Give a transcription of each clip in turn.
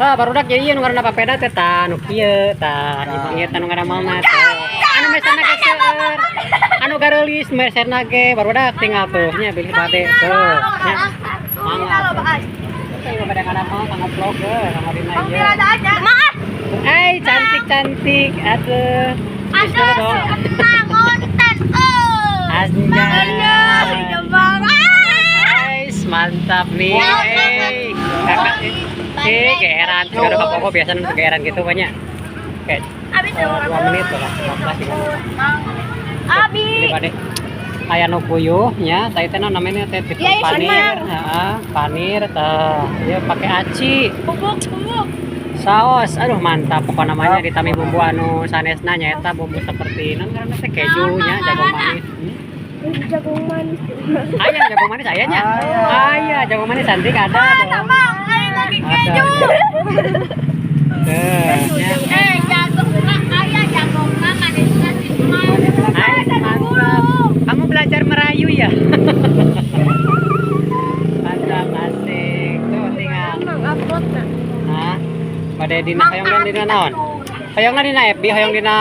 Tah, barudak, jadi ieu nu ngaranna papeda teh, tah, nu kieu tah, ieu ieu tah nu ngadamelna teh. Anu meserna ge seueur. Anu gareulis meserna ge, barudak, tinggal tuh nya bilih bade tuh nya. Mangga. Teh bade ngadamel kanggo vlog ge, kanggo dina ieu. Maaf. Hai, cantik-cantik. Aduh. Terus dulu dong. Konten. Oh. Anjay. Guys, mantap nih. Hey, kakak eh geeran. Sudah ada koko biasa nonton geeran gitu banyak. Kayak Habis 2 menit lah, 15 3 menit. Abi. Ini bade aya nu puyuh nya, teh teh namanya teh tipe Ya, iya, panir, heeh, panir teh. Ieu pakai aci, Bubuk, bubuk. Saus. Aduh, mantap pokoknya namanya, ditambah bumbu anu sanesna, nyaeta bumbu seperti non karena teh keju nya, jagung manis. Jagung manis. Aya jagung manis ayahnya. Aya jagung manis, cantik, ada dong. Bang, ayo lagi Ada. Keju. Tuh, ya. Eh, jagung ayah jagung manis manis. Hai, mantap. Kamu belajar merayu ya? Mantap, asik. Tuh tinggal. Mang upload na. Hah? Bade dina hoyong dina naon? Hoyongna dina FB, hoyong dina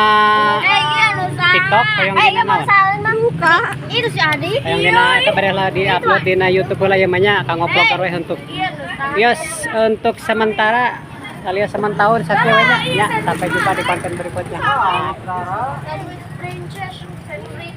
Eh, iya lu. TikTok, hoyong Eh, dina iya naon? Salma. Buka. Itu si Adi. Hoyong dina eta bade lah di-upload dina YouTube lah ya mah, kanggo vlogger we untuk Iya lu. Yos, untuk sementara alias sementahun sakieu we nya. Ya, sampai jumpa di konten berikutnya. Sandwich princess, sandwich.